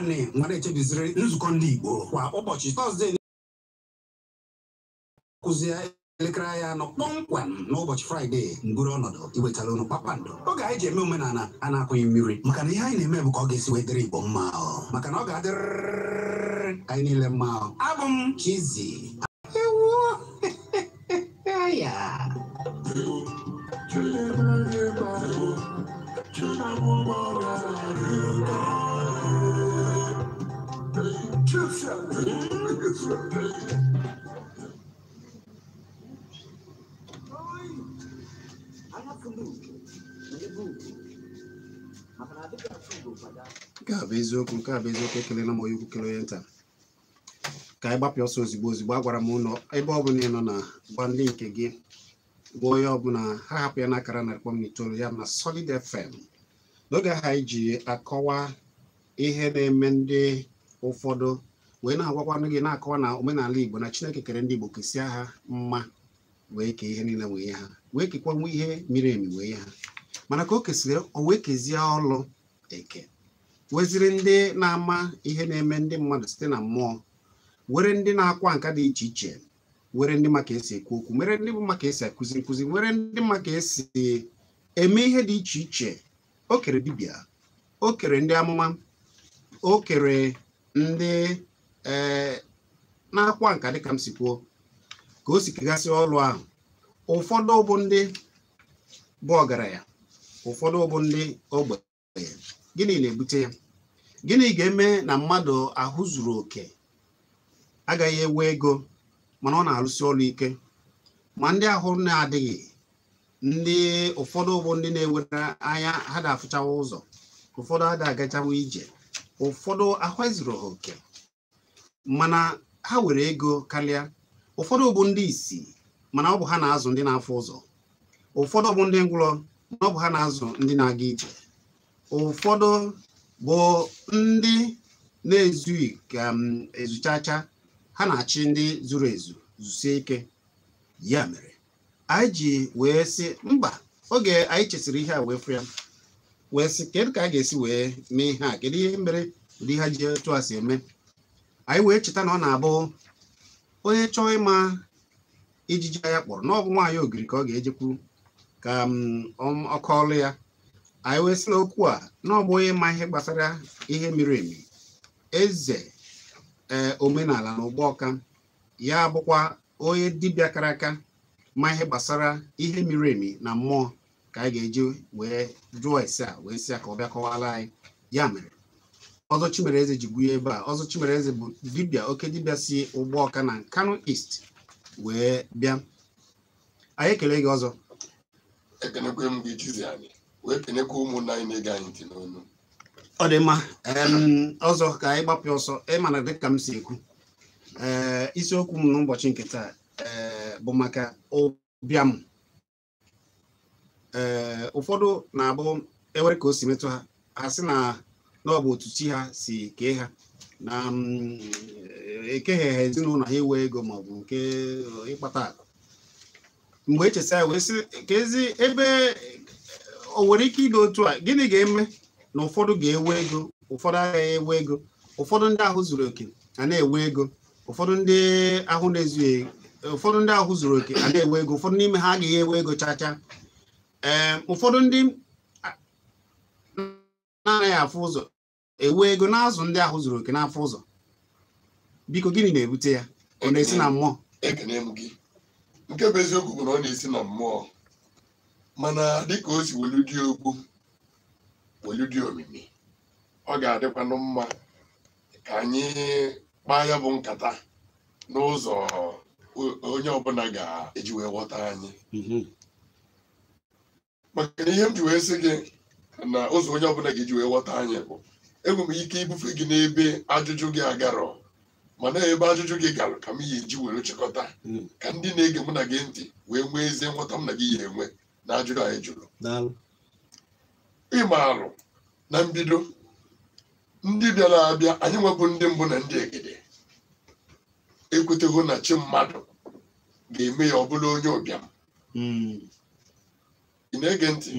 Anị nwere echebiziri nzukọ ndị Igbo kwa ụbọchị Tọzdee kụzie elekere anya anọ kpọmkwem n'ụbọchị Fraịde ngwuru ọnọdụ iwetara unu kpakpando oge anyị ji eme omenala a na-akwụghị mmiri maka na ihe anyị na-eme bụ ka ọ ga-esi wee dịrị Igbo mma maka na ọ ga-adịrịrị anyị niile mma. Abụ m Chizzy. Ewu ya. Nke a bụ eziokwu, nke a bụ eziokwu. Ekelela m onye ukwu, kele onye nta. Ka anyị gbapịa ọsọ ozigbo ozigbo. Agwara m ụlọ ebe ọ bụla ị nọ na gwa ndị nke gị, gwa onye ọbụla ha hapụ ya n'akara 100.9 ya na Solid FM. N'oge ahụ anyị ji akọwa ihe na-eme ndị ụfọdụ wee na-agwakwanụ gị, na-akọwa na omenala Igbo na Chineke kere ndị Igbo kesia ha mma, wee kee ihe niile wee ha, wee kekwa nwa ihe miri emi wee ha. Mana ka o kesịrị, o wee kezie ọlụ eke, weziri ndị na-ama ihe na-eme ndị mmadụ site na mmụọ, were ndị na-akwa nka dị iche iche, were ndị maka esi ekwu okwu, were ndị maka esi akụzi nkụzi, were ndị maka esi eme ihe dị iche iche. O kere dibịa, o kere ndị amụma, o kere ndị na-akwa nka dịka m si kwuo, ka o si kegasị ọlụ ahụ. Ụfọdụ bụ ndị bụ ọgaranya, ụfọdụ bụ ndị ogbenye. Gịnị na-ebute ya? Gịnị ga-eme na mmadụ ahụ zuru oke agaghị ewe ego mana ọ na-arụsi ọrụ ike, ma ndị ahụ na-adịghị, ndị ụfọdụ bụ ndị na-ewere anya ha da-afụchawa ụzọ, ụfọdụ ada agachawa ije, ụfọdụ ahụ ezuru ha oke mana ha were ego karịa. Ụfọdụ bụ ndị isi mana ọ bụ ha na-azụ ndị na-afụ ụzọ, ụfọdụ bụ ndị ngwụrọ mana ọ bụ ha na-azụ ndị na-aga ije, ụfọdụ bụ ndị na-ezughị ka ezuchacha, ha na-achị ndị zuru ezu zusie ike. Ya mere anyị ji wee sị mba, oge anyị chesịrị ihe a wee fụ ya, wee sị kedu ka a ga-esi wee mee ihe a, kedu ihe mere ụdị ha ji etu a si eme. Anyị wee cheta na ọ na-abụ onye chọọ ịma ijiji ya kpọrọ na ọ bụ nwaanyị ogiri ka ọ ga-ejekwu ka ọ kọọlụ ya. Anyị wee sị na okwu a na ọ bụ onye ma ihe gbasara ihe miri emi, eze omenala na Ụgbọọka, ya bụkwa onye dibịa kara aka ma ihe gbasara ihe miri emi na mmụọ, ka anyị ga-eji wee jụọ ese a wee sị ya ka ọ bịa kọwara anyị. Ya mere Ọzọ Chimereze ji gwuo ebe a. Ọzọ Chimereze bụ dibịa, oke dibịa si Ụgbọọka na Kano East wee bịa. Anyị ekele gị ọzọ. Ekenekwe m gị Chizzy anyị, wee kenekwa ụmụnna anyị na-ege anyị ntị n'onu. Ọ dị mma. Ọzọ ka anyị gbapịa ọsọ, ịma na dịka m si ekwu, ee isiokwu m n'ụbọchị nke taa bụ maka ụbịam. Ee ụfọdụ na-abụ ewere ka o si metụ ha, ha sị na ọ bụ otu chi ha si kee ha, na ekeghe ha ezinụlọ ha iwe ego maọbụ nke ịkpata akụ. Mgbe echesa ya wee sị ka ezi ebe o nwere ike ịdị otu a, gịnị ga-eme na ụfọdụ ga-ewe ego, ụfọdụ agaghị ewe ego, ụfọdụ ndị ahụ zuru oke a na-ewe ego, ụfọdụ ndị ahụ na-ezughị, ụfọdụ ndị ahụ zuru oke a na-ewe ego, ụfọdụ n'ime ha agaghị ewe ego chacha. Ee ụfọdụ ndị na-anaghị afụ ụzọ ewe ego na-azụ ndị ahụ zuru oke n'afọ ụzọ. Biko gịnị na-ebute ya? Ọ na-esi na mmụọ? Ekene m gị. Nke bụ eziokwu bụ na ọ na-esi na mmụọ, mana dịka o si welu dị okwu welu dị omimi, ọ ga-adịkwanụ mma ka anyị kpaa ya bụ nkata n'ụzọ onye ọbụla ga-eji wee ghọta anyị. Maka na ihe m ji wee sị gị na ụzọ onye ọbụla ga-eji wee ghọta anyị bụ enwere m ike ibufe gị n'ebe ajụjụ gị agarọ, mana ebe ajụjụ gị gara ka m ya eji were chịkọta ka ndị na-ege mụ na gị ntị wee nwee ezi nghọta m na gị ya enwe na ajụjụ anyị jụrụ. Ịma alụ na mbido ndị bịara abịa, anyị nwebụ ndị mbụ na ndị egede ekwetego na chi mmadụ ga-eme ya ọ bụla onye ụbịam. Ị na-ege ntị?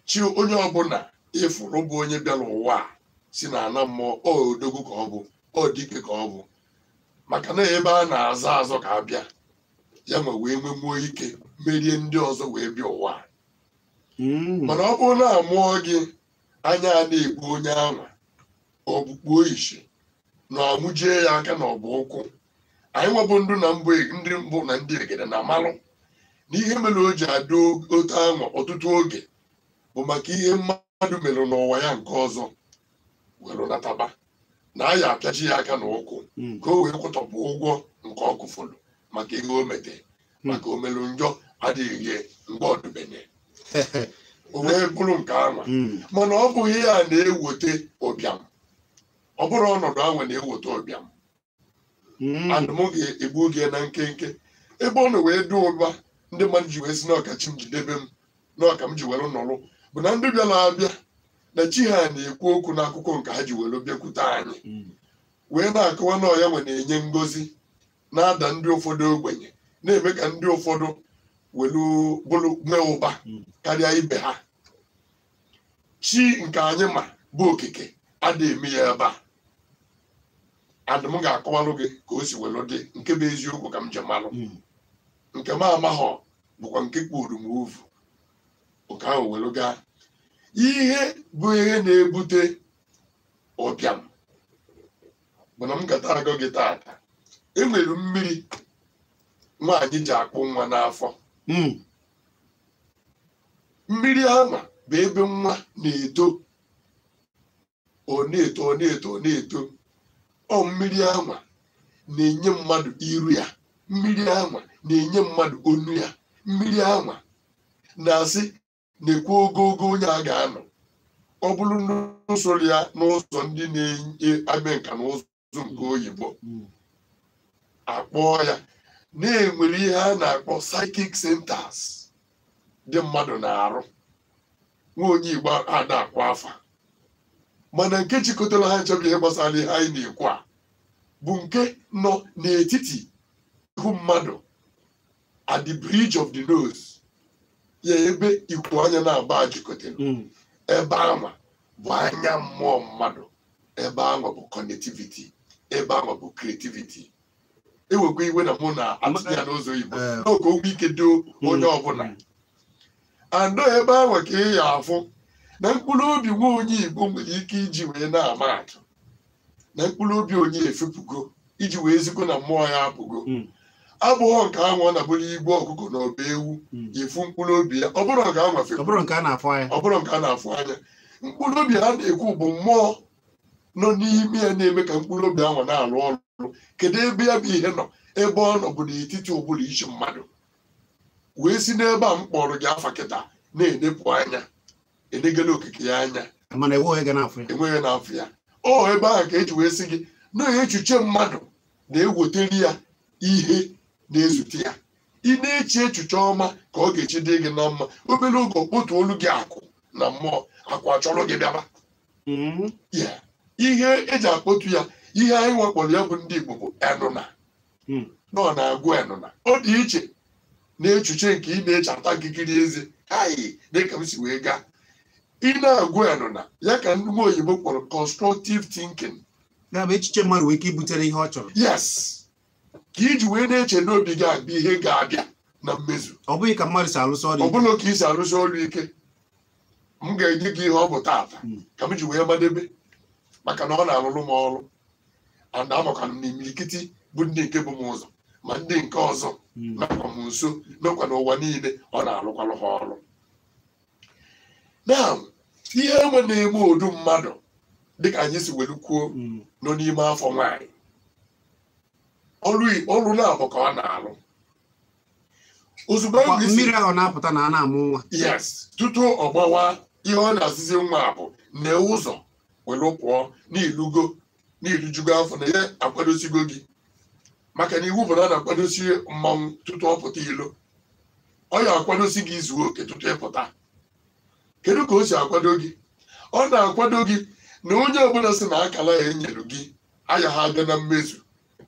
Chi onye ọbụla ịfụrụ bụ onye bịara ụwa a Si na ana mmụọ ọ odogwu ka ọ bụ, ọ dike ka ọ bụ, maka na ebe a na-azọ azọ ka abịa ya ma wee nwemuo ike merie ndị ọzọ wee bịa ụwa. Mana ọ bụrụ na amụọ gị anya a na-egbu onye anwa, ọ bụ kpuo ishi na amụjie ya aka na ọbụ ụkwụ, anyị nwebụ ndụ na mbụ, ndị mbụ na ndị egede na amalụ na ihe mere o ji adị otu anwa ọtụtụ oge bụ maka ihe mmadụ mere n'ụwa ya nke ọzọ were nataba na a ya apịachi ya aka na ụkwụ ka o wee kwụtọpụ ụgwọ nke ọ kụfụrụ maka ihe o mete, maka o mere njọ adịghị mgbe ọdụbenye o wee bụrụ nke anwa. Mana ọ bụghị ya na-eweta ụbịam, ọ bụrụ ọnọdụ anwa na-eweta ụbịam. And m ga-egbu oge na nkenke ebe ọ nọ wee dị ụba ndị mmadụ ji wee si n'ọka chi m jidebe m n'ọka m ji were nọrọ bụ na ndị bịara abịa na chi ha na-ekwu okwu n'akụkọ nke ha ji were bịakwute anyị wee na-akọwa na ọya nwe na-enye ngozi na-ada ndị ụfọdụ ogbenye, na-eme ka ndị ụfọdụ welu bụrụ nwee ụba karịa ibe ha. Chi nke anyị ma bụ okike adịghị eme ya ebe a. Adị m ga-akọwalụ gị ka o si welu dị nke bụ eziokwu ka m ji malụ nke m amaghọ bụkwa nke kpuru m uvu nke ahụ welu gaa. Ihe bụ ihe na-ebute ụbịam bụ na m gata agọ gị taata, enwere mmiri nwaanyị ji akpụ nwa n'afọ. Mmiri ahụ bụ ebe nwa na-eto, ọ na-eto, ọ na-eto, ọ na-eto. Ọ mmiri ahụ na-enye mmadụ iru ya, mmiri ahụ na-enye mmadụ onu ya, mmiri ahụ na-asị na-ekwu ogogo onye a ga-anọ. Ọ bụrụ n'usoro ya n'ụzọ ndị na-eme nka na ụzụ nke oyibo akpọọ ya na-enwere ihe a na-akpọ psychic centers dị mmadụ na-arụ. Nwa onye Igbo ada akwa afa, mana nke chịkọtara ha nchọbụ ihe gbasara ihe anyị na-ekwu a bụ nke nọ n'etiti ihu mmadụ at the bridge of the nose, ya ebe ikwu anya na-aba jikọtara. Ebe anwa bụ anya mmụọ mmadụ, ebe anwa bụ connectivity, ebe anwa bụ creativity. Ewekwa iwe na mụ na-atụnye ya n'ụzọ Igbo n'oge okwu ike dị onye ọbụla andọ ebe anwa ka ị ya afụ na mkpụrụ obi nwa onye Igbo nwere ike iji wee na-ama atụ na mkpụrụ obi onye efepụgo iji wee zikọ na mmụọ ya apụgo. Abụghọ nke anwa ọ na-abụrụ igwe ọkụkọ na ọba ewu efu mkpụrụ obi ya, ọ bụrụ nke anwa ọ bụrụ nke a na-afụ anya, ọ bụrụ nke a na-afụ anya. Mkpụrụ obi ha na-ekwu bụ mmụọ nọ n'ime ya na-eme ka mkpụrụ obi anwa na-alụ ọrụ. Kedu ebe ya bụ ihe nọ? Ebe ọ nọ bụ n'etiti ụbụrụ isi mmadụ wee si n'ebe a m kpọrọ gị afa kịta na-enepụ anya, enegele okike ya anya, mana enweghị enweghị na-afụ ya. Ọ ebe ahụ ka eji wee sị gị na echiche mmadụ na-ewetara ya ihe na-ezute ya. Ị na-eche echiche ọma ka ọ ga-echi dị gị na mma, obere oge okpotu olu gị akụ na mmụọ akụ achọrọ gị bịaba. Ihe eji akpọtu ya, ihe anyị wakpọrọ ya bụ ndị Igbo bụ enụna, na ọ na-agụ enụna. Ọ dị iche na echiche nke ị na-eche ata nkikiri eze hai dịka m si wee gaa. Ị na-agụ enụna ya ka ndị oyibo kpọrọ constructive thinking. Ya bụ echiche mmadụ nwere ike ibutere ihe ọ chọrọ. Yes, ka iji wee na-eche n'obi gị abịa ihe ga-abịa na mmezu. Ọ bụghị ka mmadụ si alụsị ọrụ ike. Ọ bụrụ ka isi alụsị ọrụ ike, m ga-enye gị ihe ọ bụ taata ka m ji wee madebe, maka na ọ na-alụrụ m ọrụ. And amakwana m n'imirikiti bụ ndị nke bụ m ụzọ ma ndị nke ọzọ nakwa m nso nọkwa n'ụwa niile ọ na-alụkwalụ ha ọrụ. Na ihe enwe na-eme odu mmadụ dịka anyị si welu kwuo nọ n'ime afọ nwaanyị, ọrụ na-abụ ka ọ na-alụ. Ozugbo mmiri ahụ na-apụta na a na-amụ nwa, yes, tutu ọ gbawa ihe ọ na-asịzi nwa bụ na ụzọ welu pụọ n'ilugo n'irujugo afọ na ya akwadosigo gị, maka na iwu bụ na a na-akwadosi mmanwụ tutu ọ pụta ilo. Ọ ya akwadosi gị zuo oke tutu ịpụta. Kedu ka o si akwado gị? Ọ na-akwado gị na onye ọbụla si na akala ya enyere gị aya ha abịa na mmezu,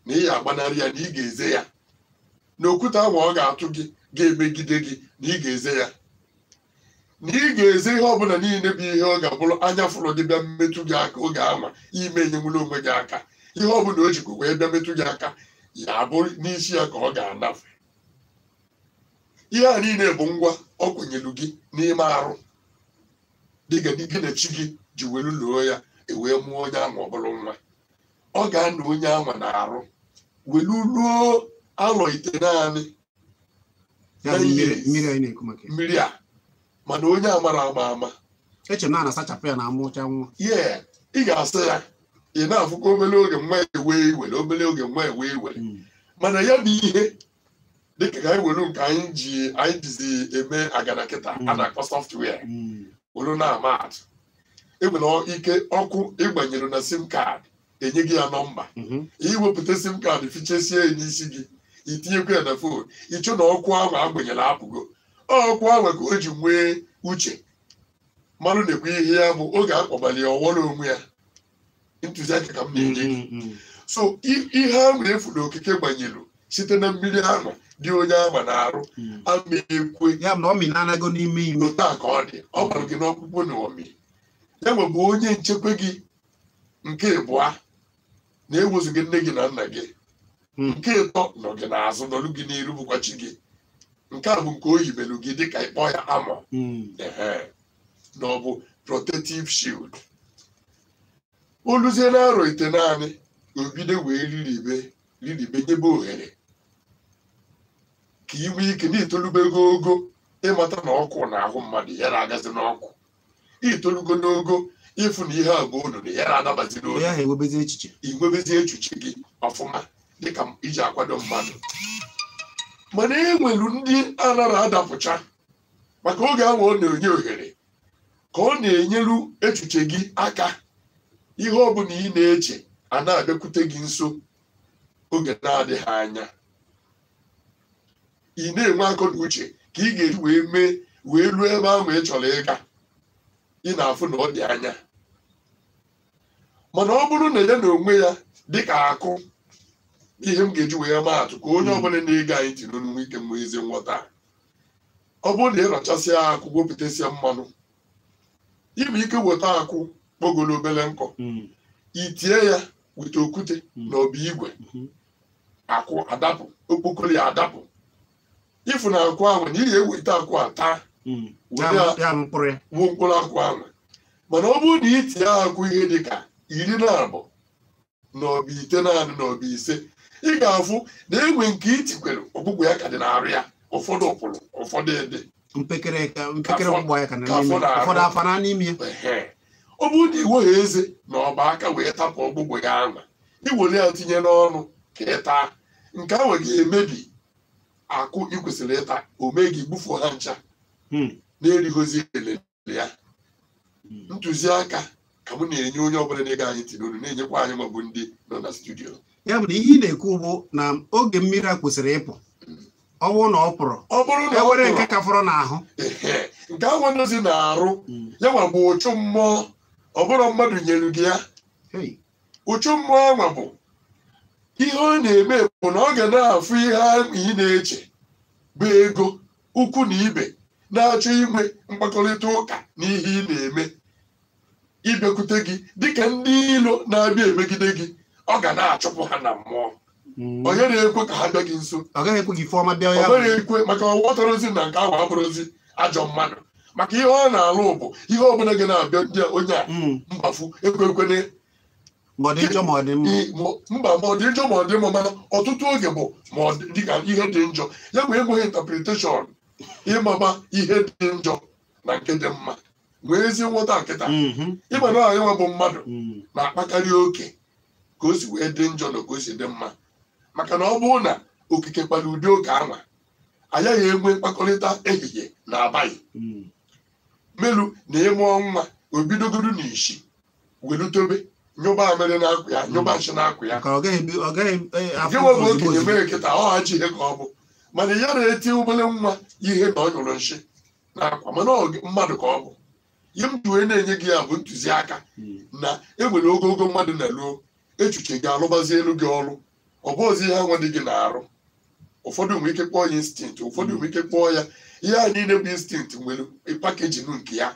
na ị ya agbanarị ya, na ị ga-eze ya, na okwute ahụ ọ ga-atụ gị ga-emegide gị, na ị ga-eze ya. Na ị ga-eze ihe ọbụla niile bụ ihe ọ ga-abụrụ anya fụrụ gị bịa mmetụ gị aka oge ama ime enyenwere onwe gị aka. Ihe ọbụla o jikwa wee bịa metụ gị aka ya abụrụ n'isi ya ka ọ ga-anafe. Ihe a niile bụ ngwa ọ kwenyelu gị n'ime arụ dịka gị na chi gị ji welu lụọ ya ewee mụọ onye ahụ ọ bụrụ nwa. Ọ ga-anọ onye ahụ na-arụ welu ruo alọ ite naanị Ya bụ mmiri mmiri anyị na-ekwu maka ya. Mmiri a mana onye amara ama ama Eche m na a na-asachapụ ya na amụcha nwa. Ye, ị ga-asa ya, ị na-afụkwa obere oge nwa ewe iwere, obere oge nwa ewe iwere. Mana ya bụ ihe dịka ka anyị were nke anyị ji anyị jizi eme agana kịta a na-akpọ software were na-ama atụ, enwere ike ọkụ ịgbanyere na SIM card enye gị ya nọmba. Iwepụta SIM card fichesie ya n'isi gị, itinyekwa ya na phone, ịchụ na ọkụ ahụ agbanyere apụgo. Ọkụ ahụ ka o ji nwee uche mmadụ na-ekwu ihe ya bụ oge akpọbali ya ọwọrọ onwe ya. Ntụziaka ka m na-enye gị. So ihe ahụ efu na okike gbanyelu site na mmiri ahụ dị onye ama na-arụ ama ekwe. Ya bụ na ọ mịnanago n'ime ime. Otu a ka ọ dị, ọ gbara gị n'ọkpụkpụ na ọmị ya nwebụ onye nchekwa gị nke ịbụa na-ewezughị nne gị na nna gị. Nke ịtọ nọ gị n'azụ nọrụ gị n'iru bụkwa chi gị. Nke a bụ nke o yibelu gị dịka ịkpọ ya amọ. Ehe, na ọ bụ protective shield. Oluzie na arọ ite naanị obido wee riribe riribe nyebe ohere ka ị nwee ike na-etolubego ogo ịmata na ọkụ na ahụ mmadụ ya na-agazi n'ọkụ, itolugo n'ogo ịfụ na ihe a bụ onunu ya na-adabazi n'onu. Ya ha ewebezi echiche. Inwebezi echiche gị ọfụma dịka iji akwado mmadụ. Mana e nwere ndị anara adapụcha maka oge ahụ ọ na-enye ohere ka ọ na-enyeru echiche gị aka. Ihe ọbụla ị na-eche a na-abịakwute gị nso oge na-adịghị anya. Ị na-enwe akọ na uche ka ị ga-eji wee mee wee ruo ebe ahụ ị chọrọ ịga. Ị na-afụ na ọ dị anya, mana ọ bụrụ na ya na onwe ya dịka akụ, ihe m ga-eji wee maa atụ ka onye ọbụla na-ege anyị ntị n'onu nwee ike nwee ezi nghọta, ọ bụrụ na ị rachasịa akụ wepụtasịa mmanụ, inwe ike weta akụ kpogolo obere nkọ, itie ya weta okwute na ọbụ igwe, akụ adapụ, okpokoro ya adapụ. Ịfụ na akụ ahụ na ị ga-eweta akụ a taa Ya ya mkpụrụ ya. Wuo mkpụrụ akụ ahụ. Mana ọ bụrụ na itinye akụ ihe dịka 12 na ọbụ 9 na ọbụ 5, ị ga-afụ na enwe nke itikwere ọgbụgbọ ya ka dị n'arụ ya, ụfọdụ ụpụrụ, ụfọdụ ede. Mpekere ka mpekere ọgbụgbọ ya ka na ka n'ime. afọ na-arụ. Ụfọdụ afa na n'ime ya. Ehe. Ọ bụrụ na iwegha eze na ọba aka wee tapụ ọgbụgbọ ya ahụ, iwere ya tinye n'ọnụ ka ị taa, nke ahụ ga-emebi akụ ị kwesịrị ịta, o mee gị gbufuo ha ncha na-erighozi elele ya. Ntụziaka ka m na-enye onye ọbụla na-ege anyị ntị n'olu, na-enyekwa anyị ma bụ ndị nọ na studio. Ya bụ na ihe ị na-ekwu bụ na oge mmiri a kwesịrị ịpụ, ọ bụrụ na ọ pụrụ, ọ bụrụ na ọ ewere pụrụ, nke ka fọrọ n'ahụ. Ehe, nke ahụ ndozi na-arụ ya nwa bụ ụchụ mmụọ, ọ bụrụ mmadụ nyere gị ya. Ụchụ mmụọ ahụ bụ ihe ọ na-eme bụ na ọ ga na-afụ ihe ahụ ị na-eche bụ ego ukwu na ibe na-achọ inwe mkpakọrịta ụka na ihe ị na-eme ịbịakwute gị dịka ndị ilo na-abịa emegide gị, ọ ga na-achụpụ ha na mmụọ. Onye na-ekwe ka ha bịa gị nso. Ọ gaghị ekwe gị ife ọma bịa ya. Ọ gaghị ekwe, maka ọ ghọtarozi na nke ahụ abụrụzi ajọ mmadụ, maka ihe ọ na-alụ bụ ihe ọbụla gị na-abịa ndị onye a mgbafu ekwekwene. Ma ọ dị njọ ma ọ dị mma. Mba, ma ọ dị njọ ma ọ dị mma, mana ọtụtụ oge bụ ma ọ dị dịka ihe dị njọ ya bụ enweghị interpretation ịmaba ihe dị njọ na nke dị mma. Nwee ezi nghọta nkịta. Ịma na anyị nwa bụ mmadụ na-akpakarị oke ka o si wee dị njọ na ka o si dị mma, maka na ọ bụrụ na okike kpara ụdị oke anwa, agaghị enwe mkpakọrịta ehihie na abalị. Melu na ịmụọ nwa obidogodu n'ishi welutobe nyụba amịrị na-akwụ ya, nyụba nshi na-akwụ ya. Ka ọ gaghị ọ gaghị afụ gị nwa bụ ozugbo okenye ozugbo. Mere kịta ọ hachi ihe ka ọ bụ, mana ya na-eti obere nwa ihe na ọ nyụrụ nshi na-akwa, mana ọ mmadụ ka ọ bụ. Ihe m ji wee na-enye gị ya bụ ntụziaka na enwere ogogo mmadụ na-eruo echiche gị alụbazi elu gị ọrụ, ọ bụ ozi ihe anwa dị gị na-arụ, Ụfọdụ nwere ike kpọọ ya instinct, ụfọdụ nwere ike kpọọ ya ihe a niile bụ instinct nwere packaging nke ya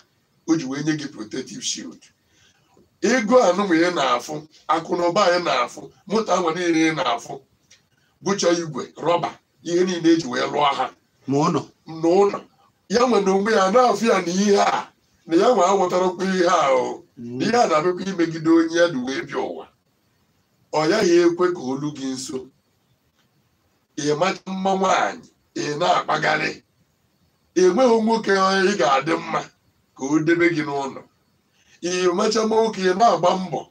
o ji wee nye gị protective shield. Ego anụnwa ị na-afụ, akụ na ụba anyị na-afụ, moto anwa niile ị na-afụ, bụcha igwe rọba, ihe niile eji wee lụọ ha ma ụlọ n'ụlọ ya nwe na onwe ya na-afụ ya na ihe a na ya nwe aghọtarakwa ihe a o na ihe a na-abịakwa imegide onye ya dị wee bịa ụwa. Ọ yaghị ekwe ka olu gị nso. Ị macha mma nwaanyị, ị na-akpagharị, enweghị nwoke ị ga-adị mma ka o debe gị n'ụlọ. Ị macha mma nwoke, ị na-agba mbọ,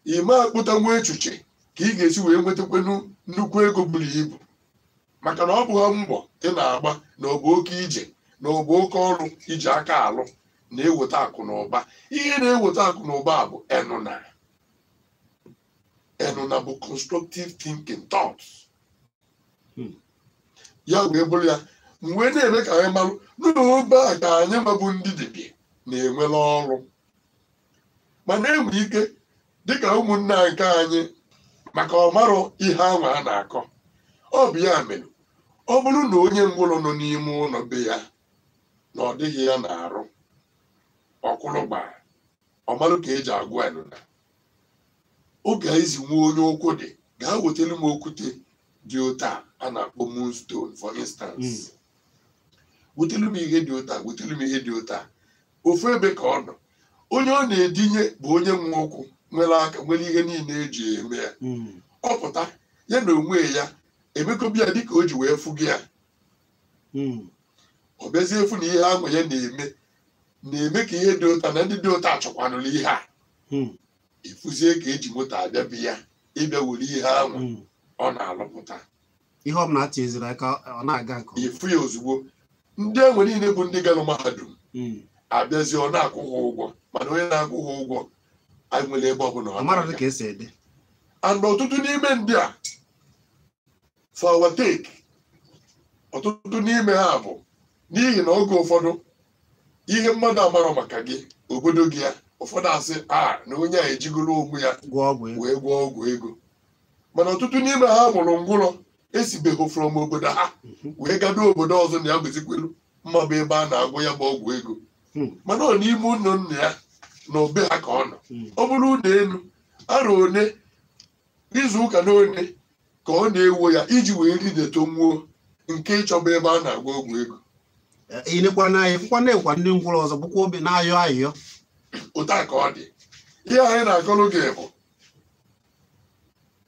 ị ma akpụta nwa echuche ka ị ga-esi wee nwetakwenu nnukwu ego buru ibu, maka na ọ bụghị mbọ ị na-agba na ọ bụ oke ije na ọ bụ oke ọrụ iji aka alụ na-eweta akụ na ụba. Ihe na-eweta akụ na ụba bụ enuna. Enuna bụ constructive thinking, thoughts. Ya wee bụrụ ya mgbe na-eme ka anyị marụ n'obe a ka anyị mabụ ndị dibịa na-enwere ọrụ, mana enwe ike dịka ụmụnna nke anyị maka ọmarụ ihe anwa a na-akọ. Ọ bụ ya mere ọ bụrụ na onye ngwụrọ nọ n'ime ụlọ be ya na ọ dịghị ya na-arụ ọkwụrụ gbara, ọ marụ ka eji agwụ enuna. Oge izi nwa onye ụkwụ dị gaa wetara m okwute dị ụta a na-akpọ moonstone, for instance, wetara m ihe dị ụta, wetara m ihe dị ụta. Ofu ebe ka ọ nọ, onye ọ na-edinye bụ onye nwe ụkwụ nwere aka nwere ihe niile eji eme ya. Ọ pụta ya na onwe ya emekobi ya dịka o ji wee fụgo ya. Ọ bịazie efu na ihe ahụ ya na-eme na-eme ka ihe dị ụta na ndị dị ụta achọkwanụla ihe a. Efuzie ka eji moto abịa bi ya ịbịa were ihe ahụ ọ na-alụpụta. Ihe ọ bụla tinyeziri aka ọ na-aga nke ọma. Efu ya ozugbo. Ndị enwe niile bụ ndị gara mahadum abịazie ọ na-akwụ ha ụgwọ, mana onye na-akwụ ha ụgwọ anyị nwere ebe ọbụla ọ Amara na-aga. Ka esi ede. And ọtụtụ n'ime ndị a, for our take, ọtụtụ n'ime ha bụ n'ihi na oge ụfọdụ ihe mmadụ amarọ maka gị, obodo gị ya, ụfọdụ asị a na onye a ejigoro onwe ya gwọọ ọgwụ ego. Wee gwọọ ọgwụ ego. Mana ọtụtụ n'ime ha mụrụ ngwụrọ esibeghị from obodo ha wee gado obodo ọzọ na ya gwezikwelu mma bụ ebe a na-agwọ ya bụ ọgwụ ego. Mana ọ n'ime ụlọ nna ya na obe ha ka ọ nọ. Ọ bụrụ ụlọ elu arọ one, izu ụka na one ka ọ na-ewo ya iji wee rideto nwuo nke ịchọba ebe a na-agwọ ọgwụ ego. Ilekwa n'anya fụkwa na-ekwa ndị ngwụrọ ọzọ bụkwa obi na-ayọ ayịyọ. Ụta ka ọ dị. Ihe anyị na-akọrọ gị bụ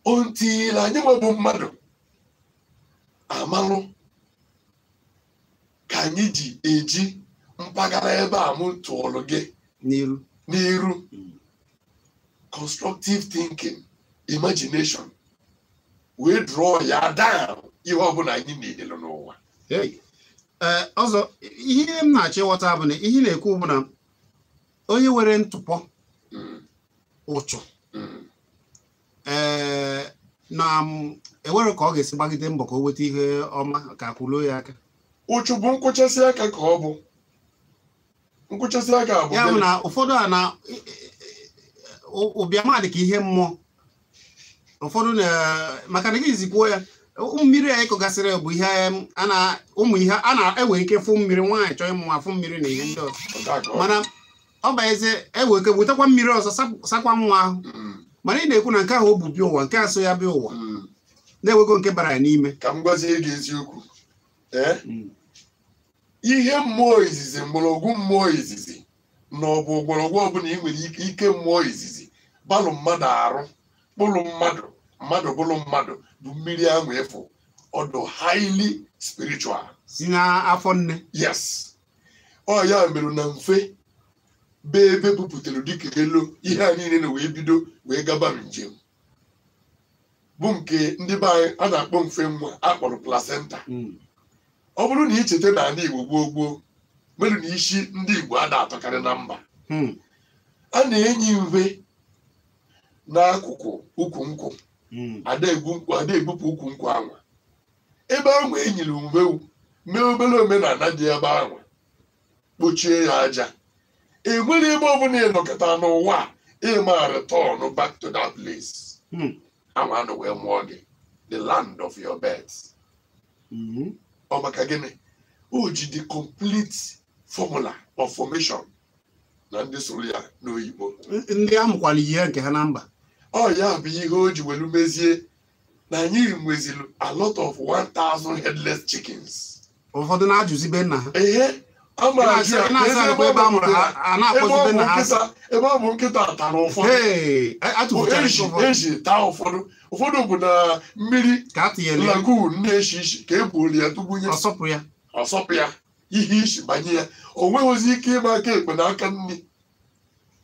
ontile anyị nwebụ mmadụ amalụ ka anyị ji eji mpaghara ebe a m tụọrọ gị n'iru. N'iru. Constructive thinking, imagination, wee draw ya down ihe ọbụla anyị niile n'ụwa. Hey. Ee, ọzọ ihe m na-achọ ịghọta bụ na ihe ị na-ekwu bụ na onye nwere ntụpọ ụchụ ee na enwere ka ọ ga-esi gbagide mbọ ka o nweta ihe ọma ka akwụluo ya aka. Ụchụ bụ nkwụchasị aka ka ọ bụ nkwụchasị aka bụ Ya bụ gịnị? Na ụfọdụ a na ụbịama dị ka ihe mmụọ ụfọdụ na maka na gị zikwuo ya mmiri a ịkọgasịrị bụ ihe a na ụmụ ihe a na-enwe ike fụ mmiri, nwaanyị chọọ ịmụ afụ mmiri na ihe ndị ọzọ. Nke a ka ọ Mana ọ baeze enwe ike wetakwa mmiri ọzọ sakwa nwa ahụ. Mana ị na-ekwu na nke ahụ o bu bịa ụwa, nke a so ya bịa ụwa na-enwego nke bara ya n'ime. Ka m gwazie gị eziokwu, ee, ihe mmụọ izizi, mgbọrọgwụ mmụọ izizi na ọ bụ mgbọrọgwụ ọbụla ị nwere ike ike mmụọ izizi balụ mmadụ arụ kpụrụ mmadụ, mmadụ bụrụ mmadụ bụ mmiri ahụ efu ọdụ highly spiritual. Si n'afọ nne. Yes, ọ ya mere na mfe be ebe bupụtara dịka elu ihe a niile na wee bido wee gaba njem bụ nke ndị be anyị a na-akpọ mfe nwa akpọrọ placenta. Ọ bụrụ na ị cheta n'ala Igbo gboo gboo mere na isi ndị Igbo a na-atọkarị na mba, a na-enyi mve n'akụkụ ukwu nkwụ. Ada egwu nkwụ, ada ebupụ ukwu nkwụ anwa ebe ahụ enyiri mve mee obere omenala dị ebe ahụ, kpochie ya aja. Enwere ebe ọbụla ị nọkọta n'ụwa a, ịma return back to that place anwa anọ wee mụọ gị, the land of your birth. Ọ maka gịnị? O ji the complete formula of formation na ndị soro ya n'oyibo. Ndị amụkwala ihe nke ha na mba. Ọ ya bụ ihe o ji welu mezie na anyị nweziri a lot of 1000 headless chickens. Ụfọdụ na-ajụzi be nna ha. Ehe, ebe a mụrụ ha a na-akpọzi be nna ha. Ebe ọ bụ nkịta tara ụfọdụ. Eji taa ụfọdụ. Ụfọdụ bụ na mmiri ka atinyere lagoon na-eshi ishi ka e gbuolu ya tụgbunye. Ọsọpụ ya. Ọsọpụ ya. Ihe isi banye ya. O nweghịzi ike ịgba aka ekpe na aka nri.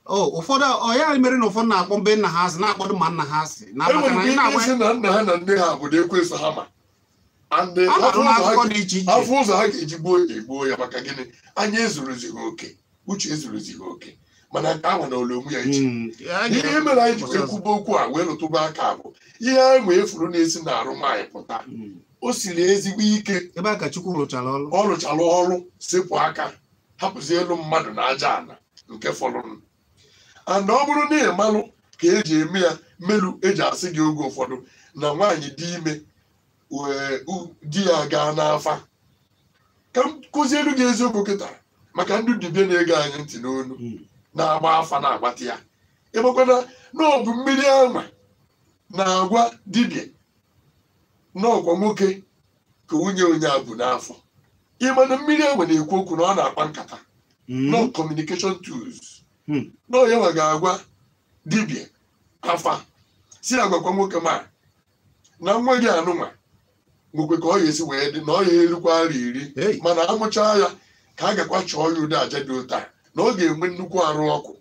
Ụfọdụ ọ ya mere na ụfọdụ na-akpọ mbe nna ha asị, na-akpọdụ ma nna ha asị. Enwere ike isi na nna ha na nne ha bụ na ekwensu ha ma. Afọ ụzọ ha ga-eji gbuo ya egbuo ya maka gịnị? Anya ezuruzighị oke, uche ezuruzighị oke, mana nke ahụ na ole onwe ya iche. Ihe mere anyị ji ekwuba okwu a wee lụtụba aka bụ ihe ahụ efuru na-esi n'arụ nwaanyị pụta. O siri ezigbo ike. Ebe a ka Chukwu rụchara ọrụ. Ọ rụchara ọrụ sepụ aka, hapụzi elu mmadụ na aja ala nke fọrọ. And ọ bụrụ na ị malụ ka eji eme ya melu eji asị gị oge ụfọdụ na nwaanyị dị ime wee di ya gaa n'afa. Ka m kụzielu gị eziokwu kịta maka ndị dibịa na-ege anyị ntị n'onu na-agba afa na-agbata ya. Ịmakwana na ọ bụ mmiri anwa na-agwa dibịa n'ọkwa nwoke ka nwunye onye a bụ n'afọ. Ịma na mmiri anwa na-ekwu okwu na ọ na-akpa nkata. No communication tools. Na onye nwa ga-agwa dibịa afa si agwakwa nwoke ma na nwa gị anụnwa nwekwe ka ọ ga-esi wee dị na ọ ya erukwa arọ 10 mana amụchaa ya ka a gakwa chọọ ya ụdị aja dị ụta na ọ ga-enwe nnukwu arụ ọkụ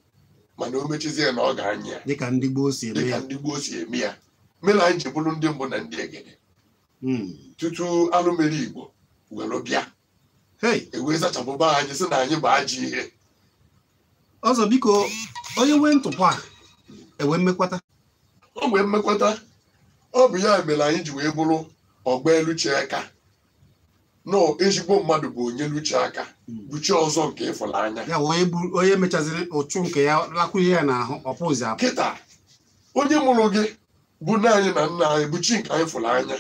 mana o mechizie na ọ ga-anya ya dịka ndị gboo si eme ya. Dịka ndị gboo si eme ya mere anyị ji bụrụ ndị mbụ na ndị egede tutu alụmere Igbo were bịa ewee zachapụba anyị sị na anyị bụ ajọ ihe. Ọzọ biko, onye nwee ntụpọ a enwe mmekwata. O nwee mmekwata. Ọ bụ ya mere anyị ji wee bụrụ ọgba eluche aka. Nọ ezigbo mmadụ bụ onye luche aka buchi ọzọ nke ịfụnanya. Ya onye mechaziri ụchụ nke ya lakwunye ya n'ahụ ọpụzi apụ. Kịta onye mụrụ gị bụ nne anyị na nna anyị bụ chi nke anyị fụrụ anya.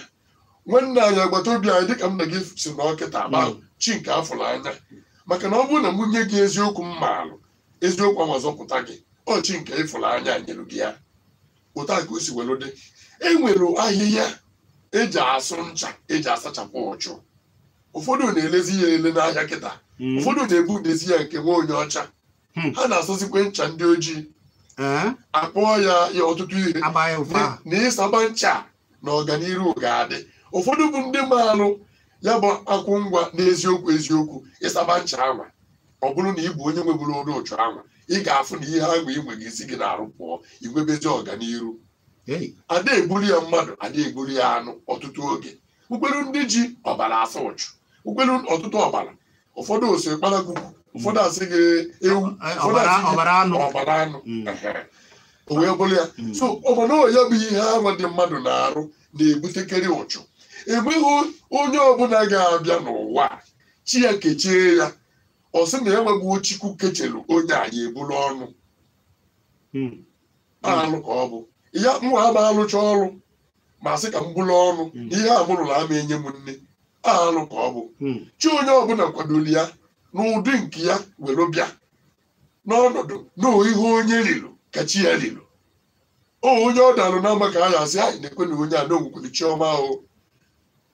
Nwanne anyị agbata obi anyị dịka m na gị si na ọkịta ma chi nke afụrụ anya. Maka na ọ bụrụ na m nye gị eziokwu m maalụ eziokwu ahụ ọzọpụta gị ọ chi nke ịfụrụ anya nyere gị ya. Ụta ka o si welu dị. E nwere ahịhịa eji asụ ncha eji asachapụ ụchụ. Ụfọdụ na-elezi ya ele n'ahịa kịta. Ụfọdụ na-ebu n'ezi ya nke nwa onye ọcha. Ha na-asụzikwe ncha ndị ojii. Akpọọ ya ya ọtụtụ ihe na ịsaba ncha na ọganiru ga-adị. Ụfọdụ bụ ndị maalụ ya bụ akwụ ngwa n'eziokwu eziokwu ịsaba ncha anwa. Ọ bụrụ na ị bụ onye nweburu ọrụ ụchụ anwa ị ga-afụ na ihe ahụ ị nwere isi gị na-arụ pụọ inwebezi ọganiru. Ada egburu ya mmadụ, ada egburu ya anụ ọtụtụ oge. Ukpere ndị ji ọbara asa ụchụ, ukpere ọtụtụ ọbara. Ụfọdụ ose kparakwukwu, ụfọdụ asị gị ewu, ụfọdụ asị gị ọbara anụ. O wee bụrụ ya. So ọbara ya bụ ihe ahụ dị mmadụ na-arụ na-ebutekarị ụchụ. Enweghị onye ọbụla ga-abịa n'ụwa chi ya kechie ya ọ sị na enweghị Chukwu kechelu onye anyị ebulu ọnụ. Alụ ka ọ bụ ya nwa ama alụcha ọrụ ma sị ka m bụrụ ọnụ ihe a mụrụ na ama enye m nne. Alụ ka ọ bụ chi onye ọbụla kwadoro ya n'ụdị nke ya were bịa n'ọnọdụ na ihe onye rilu ka chi ya rilu. O onye ọ dalụ na ama ka a ya asị anyị na-ekwe na onye a na onwekwere chi ọma o.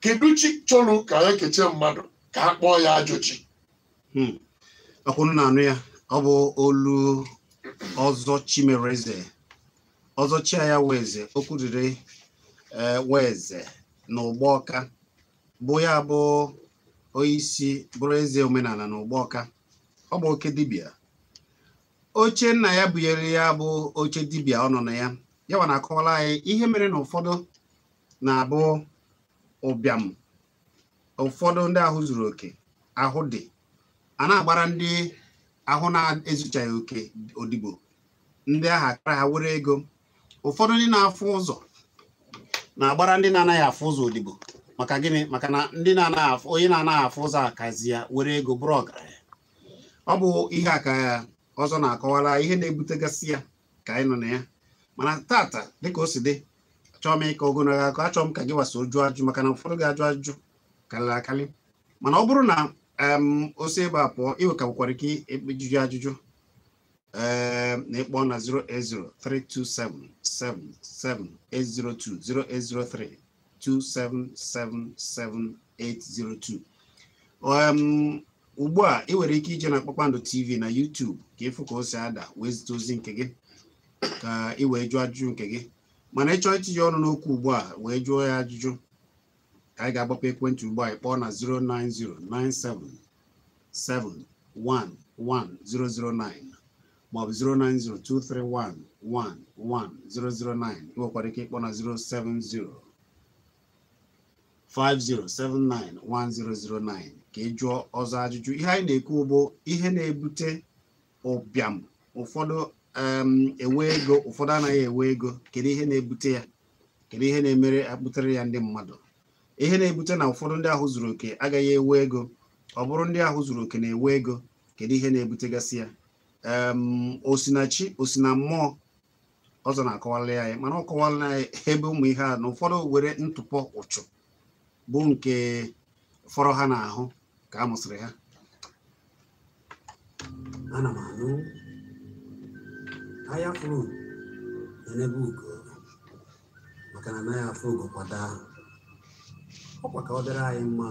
Kedu chi chọrọ ka ya kechie mmadụ ka a kpọọ ya ajọ chi? Ọkwụnụ na-anụ ya ọ bụ olu ọzọ Chimereze ọzọ Chiaya Weze Okwudiri Weze na Ụgbọọka bụ ya bụ onyeisi bụrụ eze omenala na Ụgbọọka. Ọ bụ oke dibịa. Oche nna ya bunyere ya bụ oche dibịa ọ nọ na ya. Ya wa na-akọwara anyị ihe mere na ụfọdụ na-abụ ụbịam, ụfọdụ ndị ahụ zuru oke ahụ dị a na-agbara ndị ahụ na-ezuchaghị oke odibo, ndị ahụ akara ha were ego. Ụfọdụ ndị na-afụ ụzọ na-agbara ndị na-anaghị afụ ụzọ odibo. Maka gịnị? Maka na ndị na-anaghị afụ, onye na-anaghị afụ ụzọ akazi ya were ego bụrụ ọgaranya. Ọ bụ ihe a ka ọzọ na-akọwara ihe na-ebutegasị ya ka anyị nọ na ya. Mana tata dịka o si dị, achọrọ m ịkọ ogologo akụkọ, achọrọ m ka gị waso jụọ ajụ maka na ụfọdụ ga-ajụ ajụjụ ka Karịrị akarị, mana ọ bụrụ na o si ebe a pụọ, ị nwekwara ike ịjụjụ ajụjụ na ịkpọ na 08032777802, 08032777802. Ugbu a ị nwere ike ije na Kpakpando TV na YouTube ka ịfụ ka o si ada, wee zite ozi nke gị ka ị wee jụọ ajụjụ nke gị. Mana ị chọọ itinye ọnụ n'okwu ugbu a wee jụọ ya ajụjụ, ka anyị ga-agbapụ ekwentị ugbu a, ịkpọọ na 09097711009 maọbụ 09023111009. Ị nwekwara ike ịkpọ na 07050791009 ka ị jụọ ọzọ ajụjụ. Ihe anyị na-ekwu bụ ihe na-ebute ụbịam. Ụfọdụ enwe ego, ụfọdụ anaghị enwe ego. Kedu ihe na-ebute ya? Kedu ihe na-emere akpụtere ya ndị mmadụ? Ihe na-ebute na ụfọdụ ndị ahụ zuru oke agaghị enwe ego, ọ bụrụ ndị ahụ zuru oke na-enwe ego, kedu ihe na-ebutegasị ya? Osinachi osina mmụọ ọzọ na-akọwala ya, mana ọ kọwala ya ebe ụmụ ihe a na ụfọdụ were ntụpọ ụchụ bụ nke fọrọ ha n'ahụ ka a mụsịrị ha. Ana m anụ ahịa furu n'ebe ugo, maka na anaghị afụ ugo kwada ọkwa ka ọ dịrị anyị mma,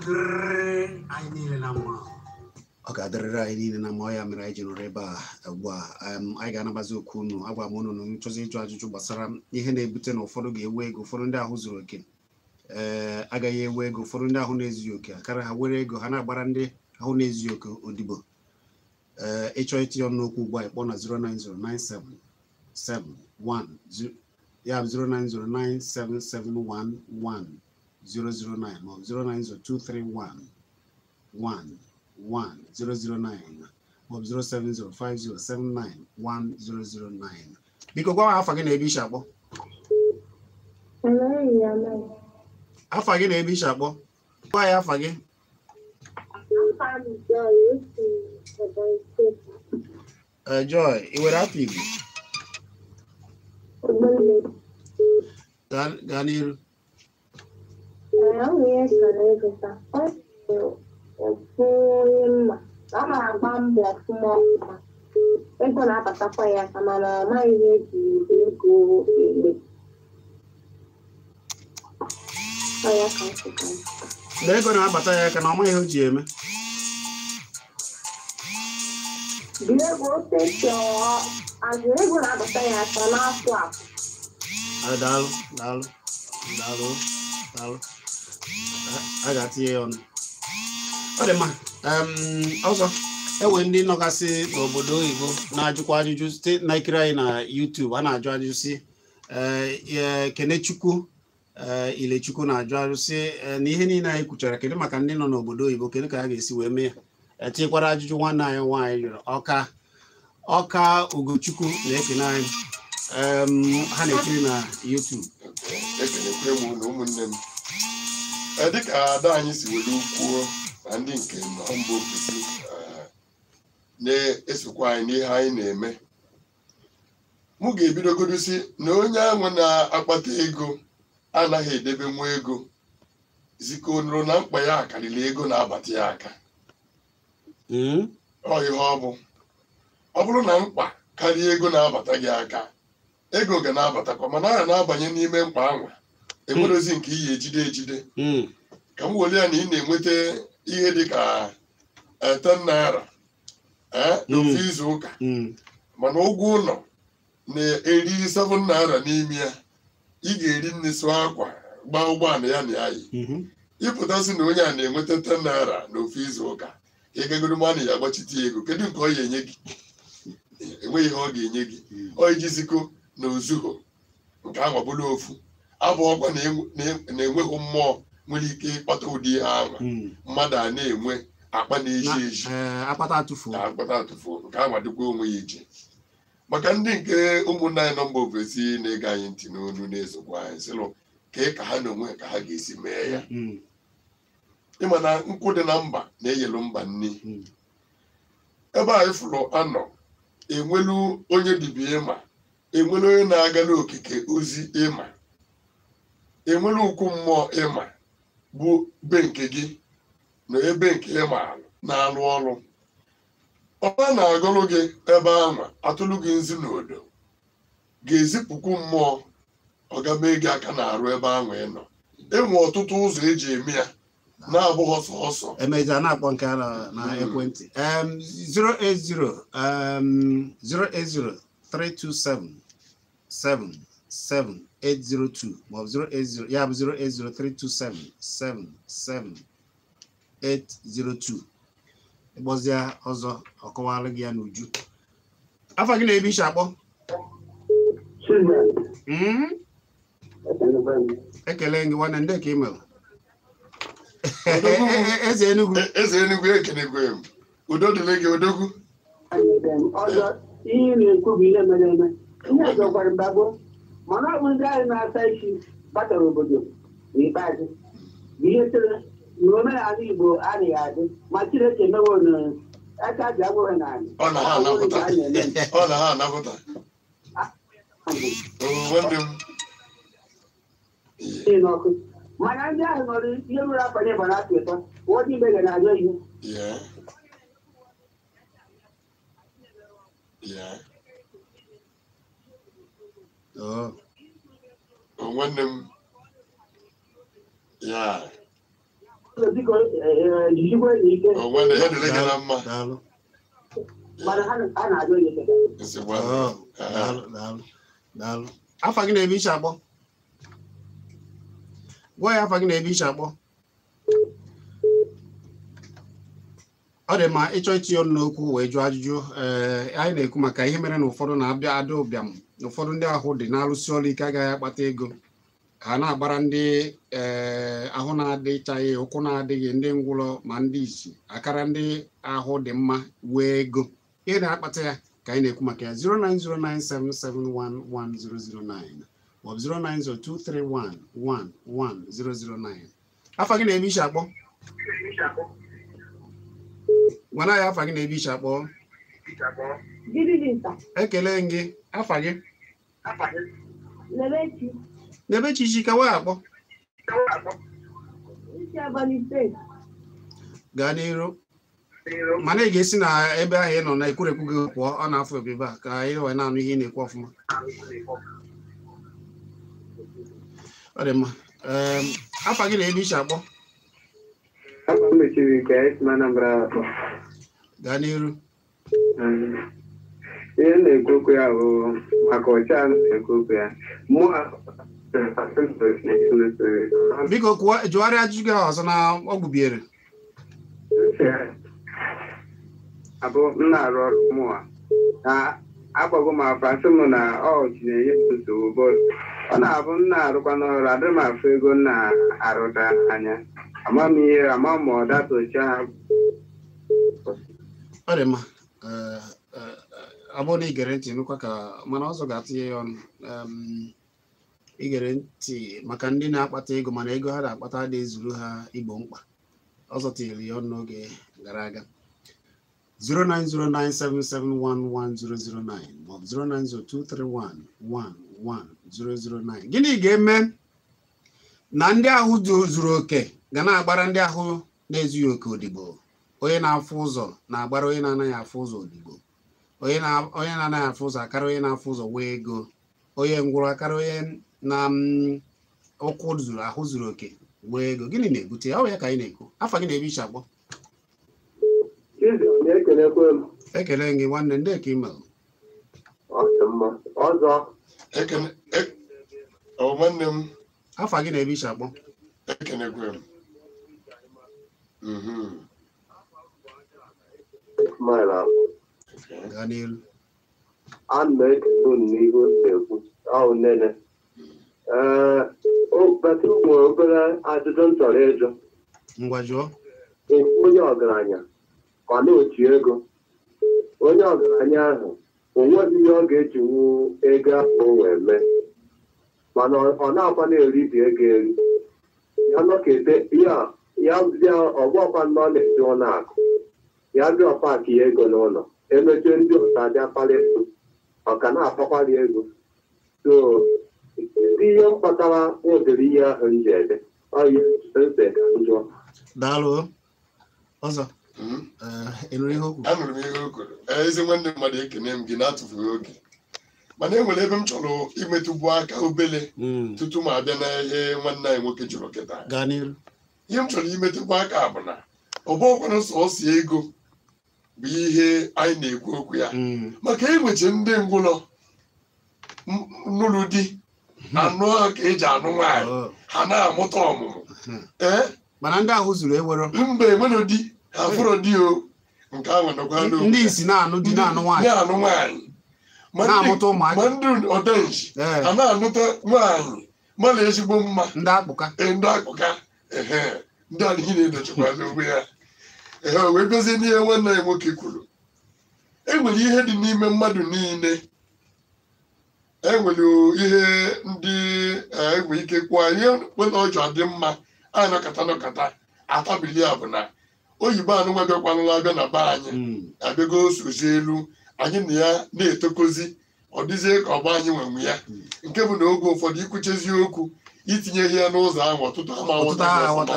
dịrị anyị niile na mma. Ọ ga-adịrịrị anyị niile na mma. Ọ ya mere anyị ji nọrọ ebe a ugbu a. Anyị ga-anabazi okwu unu. Agwa m unu na nchọzi ịjụ ajụjụ gbasara ihe na-ebute na ụfọdụ ga-ewe ego, ụfọdụ ndị ahụ zuru oke ee agaghị ewe ego, ụfọdụ ndị ahụ na-ezughị oke akara ha were ego ha na-agbara ndị ahụ na-ezughị oke odibo. Ee, ịchọ itinye ọnụ n'okwu ugbu a, ịkpọ na 0909771 ya bụ 09097711009 maọbụ 09023111009 maọbụ 07050791009. Biko gwa m afa gị na ebe ishi akpọ. Afa gị na ebe ishi akpọ. Gwa ya afa gị. Joy, ị nwere afọ Igbo? Gaa n'iru. Ọ na-agba mbọ ọfụma ọfụma, ego na-abatakwa ya aka, mana ọ maghị ihe eji ego eme. Na ego na-abata ya aka na ọ maghị ihe o ji eme. Ego na-abata ya aka n'afọ a. Daalụ, daalụ, daalụ, daalụ. A ga-atinye ya ọnụ. Ọ dị mma. Ọzọ enwe ndị nọgasị n'obodo oyibo na-ajụkwa ajụjụ site na ikiri anyị na YouTube. A na-ajụ ajụjụ si Kenechukwu Ilechukwu na-ajụ ajụjụ si na ihe niile anyị kwuchara, kedu maka ndị nọ n'obodo oyibo, kedu ka ha ga-esi wee mee ya? Tinyekwara ajụjụ nwanne anyị nwaanyị jụrụ, Ọka Ugochukwu na-ekene anyị. Ha na-ekiri na YouTube. Ekenekwe m unu ụmụnne m. Dịka ada anyị si were kwuo na ndị nke nọ mba ofesi na-esokwa anyị n'ihe anyị na-eme, mụ ga-ebidogodosi na onye ahụ na-akpata ego anaghị edebe nwa ego zikonụrụ na mkpa ya karịrị ego na-abata ya aka. Ọ ihe ọ bụ, ọ bụrụ na mkpa karịa ego na-abata gị aka, ego ga na-abatakwa, mana a na-abanye n'ime mkpa anwa enwerozi nke iyi ejide ejide. Ka m were ya na ị na-enweta ihe dị ka 10 naira n'ofe izu ụka, mana ụgwọ ụlọ na-eri 7 naira n'ime ya, ị ga-eri nri, sụọ akwa, gbaa ụgbọala ya na ya yi. Ịpụtasị na onye a na-enweta 10 naira n'ofe izu ụka, ị gagoro mmanụ ya agbachite ya ego, kedu nke ọ ga-enye gị? Enweghị ihe ọ ga-enye gị. Ọ ijizikọ na ozuho nke ahụ bụrụ ofu abụ ọkwa na enweghị mmụọ nwere ike ịkpata ụdị ihe ahụ mmadụ a na-enwe akpa na-eji eji akpata atụfuo nke ahụ adịkwa onwe ya ije. Maka ndị nke ụmụnne anyị nọ mba ofesi na-ege anyị ntị n'olu na-esokwa anyị sịlụ kee ka ha na onwe ka ha ga-esi mee ya. Ịma na nkwụ dị na mba na-eyelu mba nni. Ebe anyị fụrụ anọ enwelu onye dibịa ịma, enwelu onye na-aga n'okike ozi ịma, Enwere ukwu mmụọ ịma bụ be nke gị na ebe nke ịma na-alụ ọrụ. Ọ na-agụrụ gị ebe ahụ atụlụ gị nzi n'odo ga-ezipụkwu mmụọ ọ ga mee gị aka na-arụ ebe ahụ ị nọ. Enwe ọtụtụ ụzọ eji eme ya na-abụghị sọsọ. Emeja na-akpọ nke a na ekwentị 080 080 327 77802 maọbụ 080 ya bụ 080 327 77802. Ịkpọzie ọzọ ọkọwalụ gị ya n'uju. Afa gị na-ebe ishi akpọ? Ekele gị nwanne, ndị ka email Eze Enugu. Eze Enugu ekenegwe m. Udo dịrị gị odogwu. Ọzọ ihe na-ekwu bụ ihe mere eme. Ihe ọzọkwara mgbagbo mana ọ bụ ndị ahụ na-asa isi batara obodo n'ikpeazụ bụ ihe tere na omenala Igbo adịghị adị ma Chineke mewo aka ji agwụghị n'ala. Ọ na ha anapụta. Ọ na ha anapụta. N'ọkụ mana ndị ahụ nọrọ ihe ruru afọ n'ịgba na-atụ ụtọ ụfọdụ ibe ga na-ajọ ihe. Nwanne m ya biko jijikwa ya ike. Nwanne ya dịrị gị na mma. Mana ha na-ajọ ihe. Daalụ. Afa gị na-ebe iche akpọ? Gwa ya afa gị na-ebe iche akpọ. Ọ dị mma ịchọ itinye ọnụ n'okwu wee jụọ ajụjụ. Anyị na-ekwu maka ihe mere na ụfọdụ na-abịa ada ụbịam na ụfọdụ ndị ahụ dị na-alụsị ọrụ ike agaghị akpata ego ha na-agbara ndị ahụ na-adịchaghị ụkwụ na-adịghị ndị ngwụrọ ma ndị isi akara ndị ahụ dị mma wee ego. Ihe na-akpata ya ka anyị na-ekwu maka ya. 09097711009 maọbụ 09023111009. Afa gị na-ebe iche akpọ? Gwana ya afa gị na-ebe iche akpọ. Ekele gị. Afa gị? N'ebe chi ka wee akpọ. Gaa n'iru. Mana ị ga-esi na ebe ahụ ị nọ na ekwurekwu gị pụọ, ọ na-afụ ebe a ka anyị wee na-anụ ihe ị na-ekwu ọfụma. Ọ dị mma. Afa gị na-ebe iche akpọ? Gaa n'iru. Ihe na-ekwu okwu ya bụ maka ọcha na-ekwu okwu ya. Biko jụgharịa ajụjụ gị ọzọ na ọ gwụbiere. Abụ m na-arụ ọrụ mụa na agbago m afa sị m na ọchị na-enye m nsogbu ọ na-abụ m na-arụkwa n'ọrụ adịrị m afụ ego m na-arụta anya ama m ihe ama m ọ datocha ha. Ọ dị mma. Ọ bụrụ na ị gere ntị nụkwa ka mana ọzọ ga-atụnye ya ọnụ. Igere ntị maka ndị na-akpata ego mana ego ha na-akpata adịghị ezuru ha igbo mkpa. Ọzọ tinyere ya ọnụ n'oge gara aga. 09097711009 maọbụ 09023111009. Gịnị ga-eme na ndị ahụ zuru oke ga na-agbara ndị ahụ na-ezughị oke odibo? Onye na-afụ ụzọ na-agbara onye na-anaghị afụ ụzọ odibo. Onye na-anaghị afụ ụzọ akara onye na-afụ ụzọ wee ego. Onye ngwụrọ akara onye na ụkwụ zuru ahụ zuru oke wee ego. Gịnị na-ebute ya? Ọ bụ ya ka anyị na-ekwu. Afa gị na-ebe iche akpọ? Ekele gị nwanne, ndị ka email. Ọzọ nwanne m. Afa gị na-ebe iche akpọ? Ekenekwe m. Gaa n'elu. Ana m ekele unu n'ihe unu na-ekwu. Ọ nene. Ee, nwere obere ajụjụ m chọrọ ịjụ. Ngwa jụọ. Onye ọgaranya ọ na-otu ego, onye ọgaranya ahụ o nweghị ihe ọ ga-ejinwu ego ahụ o wee mee, mana ọ na-akwa na-eribi ego eri ya nọkete ya bịa ọgbọkwa nọ na-eji ụlọ akụ ya bịa ọpaki ya ego n'ụlọ emechie ndị ọzọ abịa kpara ego ọ ka na-akpakwara ego. So ndị ihe m kpatara ụdịrị ihe ahụ m ji ede ọya ese ka m jụọ. Daalụ ọzọ. Ị nụrụ ihe o kwuru? Anụrụ m ihe o kwuru. Ezi nwanne mmadụ, ekene m gị na-atụfughị oge, mana e nwere ebe m chọrọ imetụbu aka obele tutu m abịa na ihe nwanne anyị nwoke jụrụ kịta. Gaa n'iru. Ihe m chọrọ imetụbu aka bụ na ọ bụghịkwanụ sọsọ ego bụ ihe anyị na-ekwu okwu ya, maka enweche ndị ngwụlọ nụrụ di anụ ka eji anụ nwaanyị, ha na-amụta ọmụmụ. Ee, mana ndị ahụ zuru ewero mba, enwere di ha fụrụ di o nke ahụ nọkwa n'okwu. Ndị isi na-anụ di na-anụ nwaanyị, na-anụ nwaanyị na-amụta ụmụaka, ma ndị ọdenji ha na-anụta nwaanyị mana ezigbo mma, ndị akpụka, ndị akpụka, ehe, ndị a niile edochikwala onwe ya. Ehe, wee bịazie n'ihe nwanne ya nwoke kwuru. E nwere ihe dị n'ime mmadụ niile, e nwere ihe ndị enwe ike kwuo ihe nwere ọjọọ dị mma anyị nọkọta nọkọta atabili ya bụ na oyibo anụnwa bịakwanụla abịa na be anyị abịago sozi elu anyị na ya na-etokozi, ọ dịzie ka ọgba anyị nwenwe ya, nke bụ na oge ụfọdụ ikwuchezi okwu itinyeghị ya n'ụzọ ahụ ọtụtụ ama aghọta.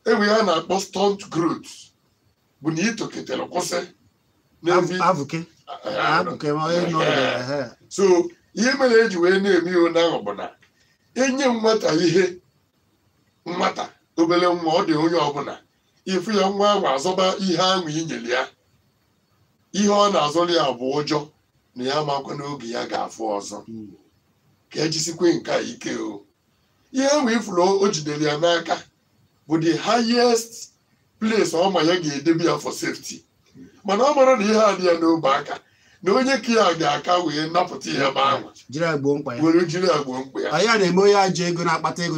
Enwe ya na-akpọ stunt growth bụ na itoketere kwụsị. So ihe mere eji wee na-eme ihe ahụ bụ na enye nwata ihe, nwata obere nwa, ọ dị onye ọbụla ịfụ ya nwa ahụ azọba ihe ahụ inyere ya, ihe ọ na-azọrọ ya bụ ụjọ na ya makwa n'oge ya ga-afụ ọzọ, ka ejisikwe nke a ike o. Ihe ahụ ifuru o jidere ya n'aka bụ the highest place ọ ma ya ga-edebe ya for safety, mana ọ mara na ihe a dị ya n'obe aka na onye ka ya ga-aka wee napụta ihe ebe ahụ were jiri agbo mkpa ya. Ya na-eme onye ajọ ego na-akpata ego,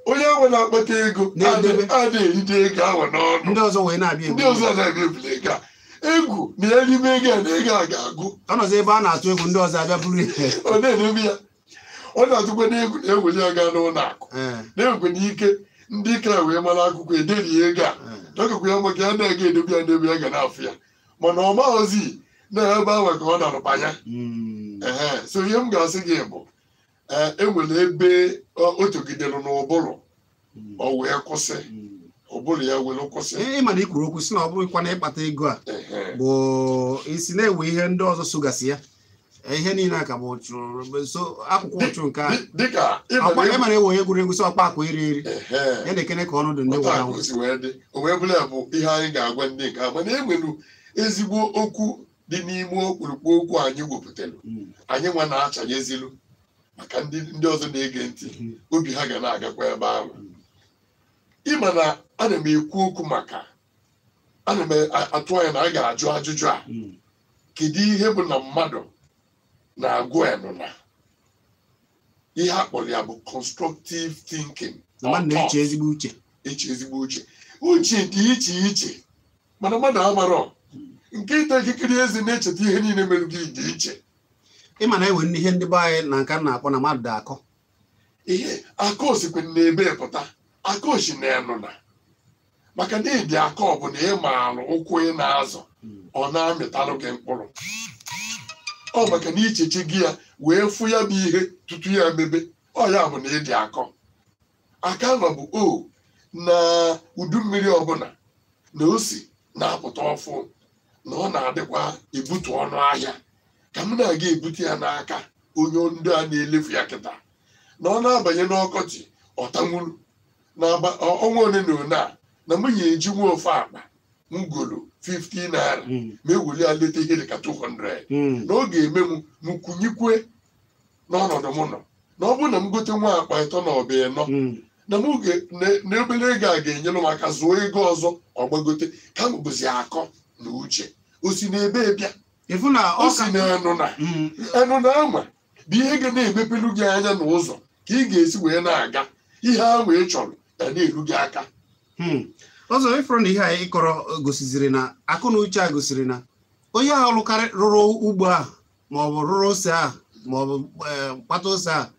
onye ahụ na-akpata ego a na-eride ego ahụ n'ọnụ, ndị ọzọ wee na-abịa ndị ọzọ na-abịa ebule ego a egwu na ya n'ime ego a na ego a ga-agụ. Ọ nọzi ebe a na-atụ egwu ndị ọzọ abịa buru ihe, ọ na-edebe ya, ọ na-atụkwa n'egwu na-eweli ya gaa n'ụlọ akụ na-enwekwa n'ike ndị ike wee mara akwụkwọ ederi ego a dọkakwa ya maka ya na-aga edobe ya n'ebe ya ga na-afụ ya, mana ọ maghịzi na ebe ahụ ka ọ na-arụbanya. Ee, so ihe m ga-asị gị bụ enwere ebe o togidere n'ụbụrụ ọ wee kwụsị, ụbụrụ ya were kwụsị. Ị mana i kwuru okwu si na ọ bụghịkwa na ịkpata ego a bụ isi na-ewe ihe ndị ọzọ sogasị ya, ihe niile a ka bụ ụchụ, so akwụkwọ ụchụ nke a ịmara ewe egwuregwu si ọkpa akwa eri eri ya na-ekene ka ọnụ dị ndị nwere anwụ o wee bụrụ ya bụ ihe anyị ga-agwa ndị nke a. Mana enwere ezigbo okwu dị n'ime okpurukpu okwu anyị wepụtara, anyị nwa na-achanyezilu maka ndị ọzọ na-ege ntị, obi ha ga na-agakwa ebe ahụ. Ịma na ana m ekwu okwu maka ana m atụ anya na a ga-ajụ ajụjụ a, kedu ihe bụ na mmadụ na-agụ enụna ihe a kpọrọ ya bụ constructive thinking, na-eche ezigbo uche, eche ezigbo uche, uche dị iche iche, mana mmadụ amarọ nke ịta ikikere eze na-echeta ihe niile mere gị dị iche. Ịma na enwe ihe ndị be anyị na nka na-akpọ na mmadụ dị akọ, ihe akọ osikwe na-ebe pụta akọ osi na enụna, maka na ịdị akọ bụ na ị maara ụkwụ ị na-azọ ọ na-amịtalụ gị mkpụrụ, ọ maka na icheche gị ya wee fụ ya bụ ihe tutu ya mebe, ọ ya bụ na ịdị akọ. Aka nọ bụ o na udu mmiri ọbụla na osi na-apụta ọfụ na ọ na-adịkwa ebutu ọnụ ahịa, ka m na-aga ebute ya n'aka onye ndị a na-elefu ya kịta na ọ na-abanye n'ọkọchị ọtanwuru na ọnwa ole na ole a na m ya eji nwa ofe akpa m golo 50 naira ma eweli ya leta ihe dịka 200 na ọ ga-eme m m kwunyikwe n'ọnọdụ m nọ na ọ bụrụ na m gote nwa akpa ịtọ na ọba ịnọ na m na obere ego a ga-enyere m aka zụọ ego ọzọ ọgbagote ka m bụzi akọ na uche o si n'ebe bịa o si n'enụ na enụ na anwa bụ ihe ga na-emepelu gị anya n'ụzọ ka ị ga-esi wee na-aga ihe ahụ ị chọrọ ga na-eru gị aka. Ọzọ ịfụrụ na ihe anyị kọrọ gosiziri na akụ na uche a gosiri na onye ahụ rụrụ ugbo ahụ maọbụ rụrụ ose ahụ maọbụ kpata ose ahụ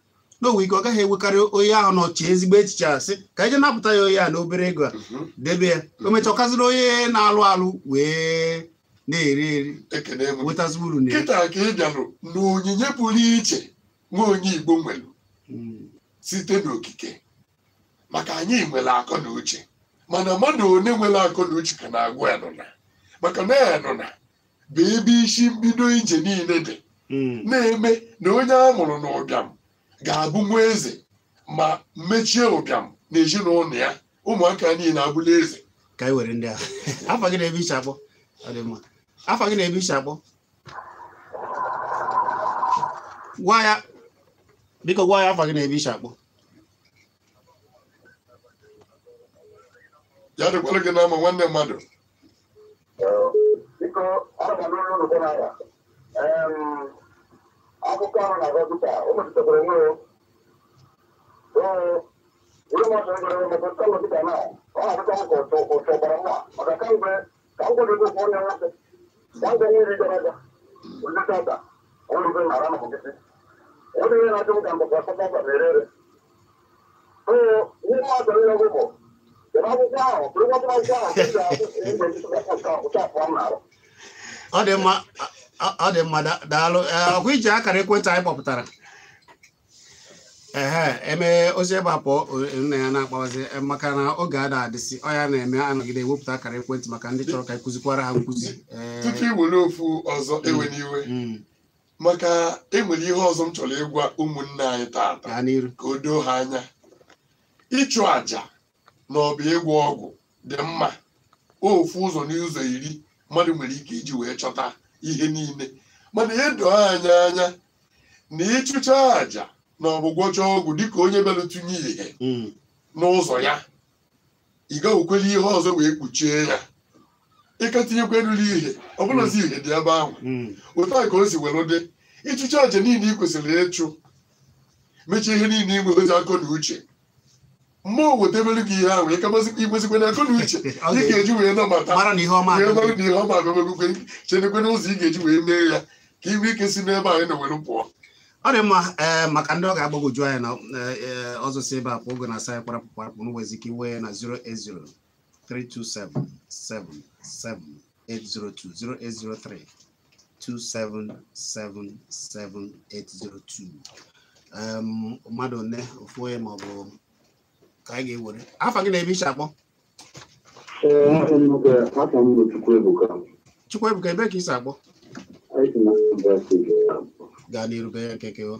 n'onwe ike ọ gaghị enwekarị onye ahụ nọchi ezigbo echiche a sị ka eje napụta ya onye a n'obere ego a debe ya, o mechaa ọkaziri onye na-alụ alụ wee na-eri eri nwetazi uru na kịta ka ị bịarụ na onyinye pụrụ iche Nwa onye Igbo nwere site n'okike, maka anyị nwere akọ na uche, mana mmadụ one nwere akọ na uche ka na-agụ enụna, maka na enụna bụ ebe isi mbido ije niile dị, na-eme na onye a mụrụ n'ụbịam ga-abụ nwa eze ma mechie ụbịam na ezinụlọ ya, ụmụaka niile abụla eze. Ka anyị were ndị a. Afa gị na-ebe iche akpọ? Ọ dị mma. Afa gị na-ebe iche akpọ? Gwa ya biko, gwa ya afa gị na-ebe iche akpọ. Ya dịkwara gị n'ama nwanne mmadụ. Biko, akụkọ ahụ na-agọzụta o metụtakwara onwe maka kamgbe ka m gwadebe onye nwoke nwanne mmiri gara aga olitata ọrụbe nara na nkịtị onye ihe na-achọ m ka mbọkwa asatọ na-ere ere. Ee, ihe mmadụ ihe ọgwụgwọ kedu akwụkwọ ahụ bụrụ akwụkwọ ahụ ka ị ga-akwụ m n'arụ. Ọ dị mma, ọ dị mma, daalụ. Ọkwa iji akara ekwentị anyị kpọpụtara ehe eme ozi ebe a pụọ, nna ya na-akpawazi maka na oge a na-adịsị ọ ya na-eme anọgide ewepụta akara ekwentị maka ndị chọrọ ka ekụzikwara ha nkụzi. Tupu iwere ofu ọzọ ewe n'iwe, maka enwere ihe ọzọ m chọrọ ịgwa ụmụnne anyị taata ka o doo ha anya. Ịchụ àjà na ọ bụ ịgwọ ọgwụ dị mma, ofu ụzọ n'ụzọ iri mmadụ nwere ike iji wee chọta ihe niile, mana ihe doo anya anya na ịchụcha àjà na ọ bụ gwọcha ọgwụ dịka onye bịara tụnye ihe n'ụzọ ya, ị gaghịkwere ihe ọzọ wee kpuchie ya, ịka tinyekwa eruru ihe ọ bụlazi ihe dị ebe ahụ. Otu a ka o si were dị, ịchụcha àjà niile ị kwesịrị ịchụ, mechie ihe niile inwe ozi akọ na uche, mmụọ wetebere gị ihe ahụ, ịkwesịkwa na akọ na uche ị ga-eji wee nabata mara na ihe ọma wee mara na ihe ọma abịabegokwe, chenekwe n'ụzọ ị ga-eji wee mee ya ka ị nwee ike si n'ebe anyị na were pụọ. Ọ dị mma. Ee, maka ndị ọ ga-agbagwoju anya na ọzọ si ebe a pụọ, oge na-asa anyị kwarapụ kwarapụ n'ụwa ike iwe na 08032777802, 08032777802. Mmadụ one ofu onye ma ọ bụ ka anyị ga-ewere. Afa gị na-ebe iche akpọ? Afọ m bụ Chukwuebuka. Chukwuebuka, ebe ka isi akpọ? Gaa n'iru ka ya nke kewa.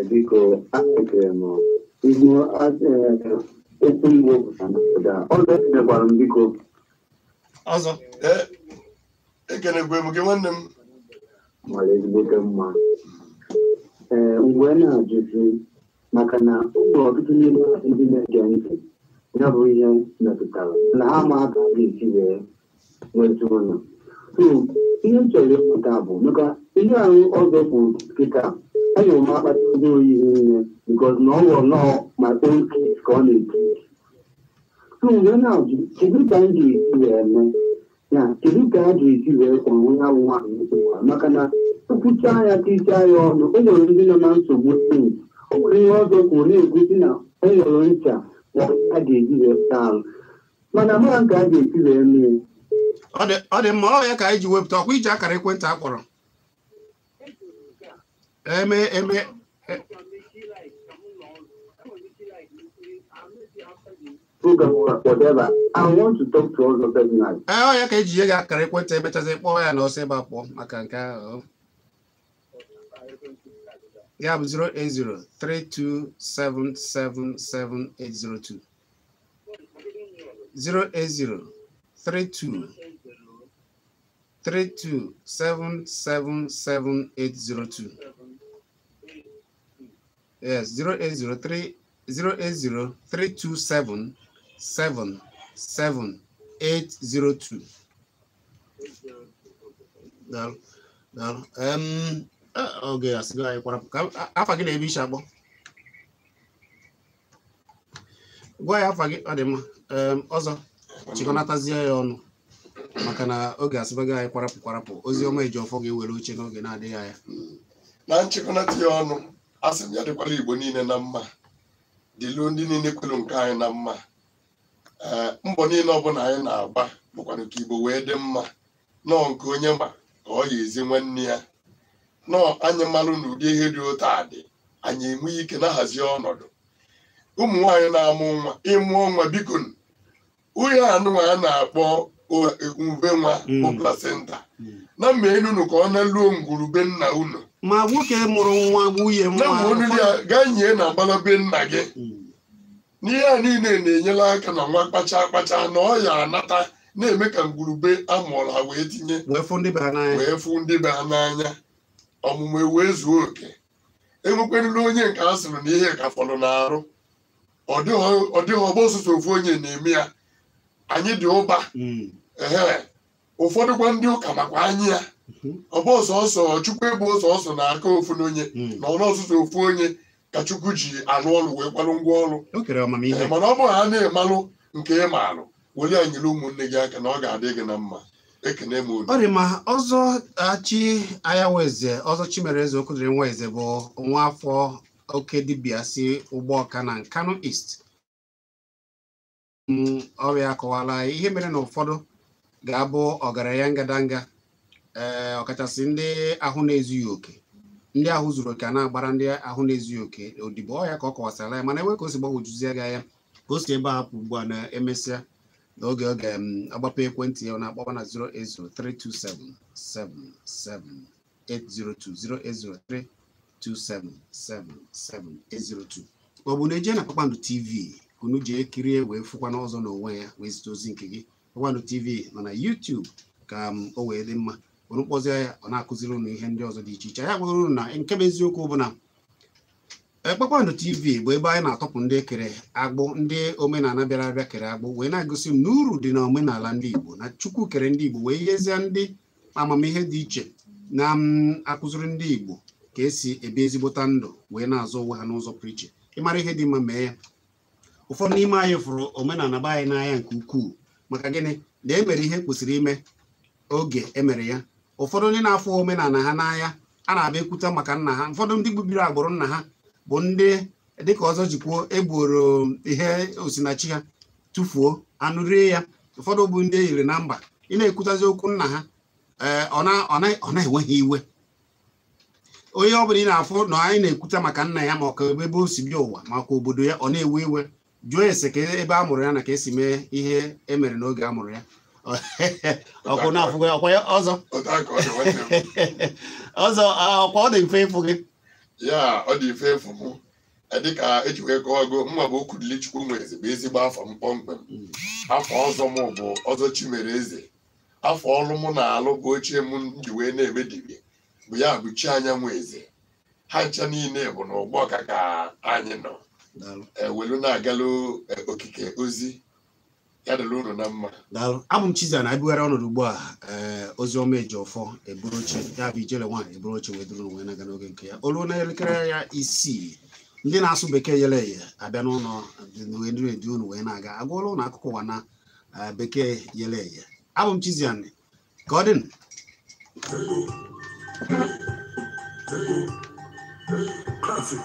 Biko, ekere m ihu okwu Igbo pụtara ọzọ etinyekwara m biko. Ọzọ ekenekwe m gị nwanne m. Mara ezigbote mma. Ee, mgbe na-ajụzi maka na ụlọ ọtụtụ n'ime ndị na-ege ntị ya bụ ihe metụtara na ha ma aka ga-esi wee nweta ụlọ. So ihe m chọrọ ịpụta bụ maka ihe ahụ ọzọ kwuru kịta, enwere m akpata ego oyi niile because na ọ wụrụ nọọ my own case ka ọ na-eti. So mgbe na-ajụ kedu ka m ga-esi wee mee ya, kedu ka a ga-esi wee kwụrụ onye ahụ nwaanyị ụwa, maka na okwuchaa ya tichaa ya ọnụ, o nwere ndị nọ na nsogbu. O nwere ihe ọzọ kwuru na-egosi na e nwere ncha a ga-eji wee pụta ahụ, mana mara nke a ga-esi wee mee. Ọ dị mma. Ọ ya ka anyị ji wepụta ọkwa iji akara ekwentị a kpọrọ eme eme. Program or whatever, I want to talk to all of them now. Ee, ọ ya ka eji nye gị akara ekwentị, emechazi kpọọ ya na ọsọ ebe a pụọ maka nke ahụ. Ya bụ 08032777802, 0803232777802. Yes, 0803 08032777802. Daalụ, daalụ. Oge asịgo anyị kwarapụ. Ka afa gị na-ebe iche akpọ? Gwa ya afa gị. Ọ dị mma. Ọzọ chịkọnatazie ya ọnụ maka na oge asịbago anyị kwarapụ kwarapụ. Ozi ọma Ejiofor ga-ewere oche n'oge na-adịghị anya. Na nchịkọnata ya ọnụ, asị m ya dịkwara Igbo niile na mma, dịluo ndị niile kwelu nke anyị na mma. Ee, mbọ niile ọbụla anyị na-agba bụkwanụ ka Igbo wee dị mma, nọọ nke onye ma ka ọ ya ezi nwanne ya, nọọ anyị malụ na ụdị ihe dị otu a dị. Anyị enwe ike na-ahazi ọnọdụ. Ụmụ nwaanyị na-amụ nwa, ịmụọ nwa, biko, onye anụnwa a na-akpọ ube nwa bụ placenta na mma elu ka ọ na-luo ngwurube nna unu. Ma nwoke mụrụ nwa, nwunye na nwa ma onu ya gaa nyie na agbala be nna gị. N'ihe a niile na-enyere aka na nwa kpacha akpacha na ọ ya anata na-eme ka ngwurube amụọla ha wee tinye wee fụ ndị be ha n'anya. Wee fụ ndị be ha n'anya, ọmụmụ wee zuo oke. Enwekwerula onye nke a sịrị na ihe ka fọrọ n'arụ, ọ dịghị ọbụ ọsụsọ ofu onye na-eme ya. Anyị dị ụba. Ehe, ụfọdụ kwa ndị ụka makwa anyị ya. Ọ bụ ọsọsọ Chukwu ebu ọsọsọ na aka ofu n'onye na ọnụ ọsụsọ ofu onye ka Chukwu ji alụ ọrụ wee kwalụ ngwa ọrụ. O kere ọmamihe. Ee, mana ọ bụrụ ha na-emalụ nke ị maalụ, were ya nyere ụmụnne gị aka na ọ ga-adị gị na mma. Ekene m unu. Ọ dị ma ọzọ Chi Anyanwụeze, ọzọ Chimereze Okwudiri Nwaeze bụ nwa afọ oke dibịa si Ụgbọọka na Nkanu East. Ọrịa akọwala anyị ihe mere na ụfọdụ ga-abụ ọgaranya ngadanga, ee, ọkachasị ndị ahụ na-ezughị oke, ndị ahụ zuru oke a na-agbara ndị ahụ na-ezughị oke odibo. Ọ ya ka ọ kọwasara ya, mana enwe ka o si gbagwojuzie gị anya ka o si ebe a hapụ ugbu a na-emesịa n'oge oge agbapụ ekwentị ya na-akpọba na 08032777802, 08032777802, ọ bụ na eje na Kpakpando TV unu jee kirie wee fụkwa n'ọzọ n'onwe ya wee zite ozi nke gị. Kpakpando TV nọ na YouTube ka o wee dị mma. Unu kpọzie ya, ọ na-akụziri unu ihe ndị ọzọ dị iche iche. Ya gwara unu na nke bụ eziokwu bụ na Kpakpando TV bụ ebe anyị na-atọpụ ndị kere agbụ, ndị omenala bịara abịa kere agbụ, wee na-egosi m na uru dị na omenala ndị Igbo, na Chukwu kere ndị Igbo wee nyezie ndị amamihe dị iche na akụziri ndị Igbo ka esi ebi ezigbota ndụ wee na-azụ onwe ha n'ụzọ pụrụ iche. Ịmara ihe dị mma, mee ya. Ụfọdụ n'ime anyị fụrụ omenala be anyị n'anya nke ukwuu. Maka gịnị? Na e mere ihe kwesịrị ime oge emere ya. Ụfọdụ ndị na-afụ omenala ha n'anya a na-abịa ekwuta maka nna ha. Ụfọdụ ndị gbubiri agbụrụ nna ha bụ ndị dịka ọzọ jikwuo egboro ihe osinachi ha tụfuo anụ rie ya. Ụfọdụ bụ ndị e yiri na mba. Ị na-ekwutazi okwu nna ha, ee, ọ na-enweghị iwe. Onye ọ bụla ị na-afụ na anyị na-ekwuta maka nna ya, ma ọ ka ebe o si bịa ụwa, maka obodo ya, ọ na-ewe iwe. Jụọ ese ka ebe a mụrụ ya na ka esi mee ihe e mere n'oge a mụrụ ya. Ọkụ na-afụgo ya, ọkwa ya ọzọ. Otu aka ọ dị, nwanne m. Ọzọ, ọkwa ọ dị mfe ịfụ gị. Ya, ọ dị mfe efu mụ. Dịka eji wee kọwago mma bụ Okwudili Chukwu Nweze bụ ezigbo afọ m kpọmkwem. Afọ ọzọ m bụ ọzọ Chimereze. Afọ ọrụ mụ na-alụ bụ ochie m ji wee na-eme dibịa bụ ya bụ Chi Anyanwụ Eze. Ha ncha niile bụ na Ụgbọka ka anyị nọ. Daalụ. Ewelu na-agalụ okike ozi ya dịrị unu na mma. Daalụ. Abụ m Chizzy na ebugharị ọnọdụ ugbu a. Ee, Oziọma Ejiọfọ eburu oche ya bụ Ijele nwaanyị eburu oche wee duru wee na-aga n'oge nke ya. Olu na elekere ya 6, ndị na-asụ bekee yere eye abịa n'ụlọ wee ndị edu unu wee na-aga agụọla ụlọ akụkọ ụwa na bekee yere eye. Abụ m Chizzy ka ọ dị. Classic.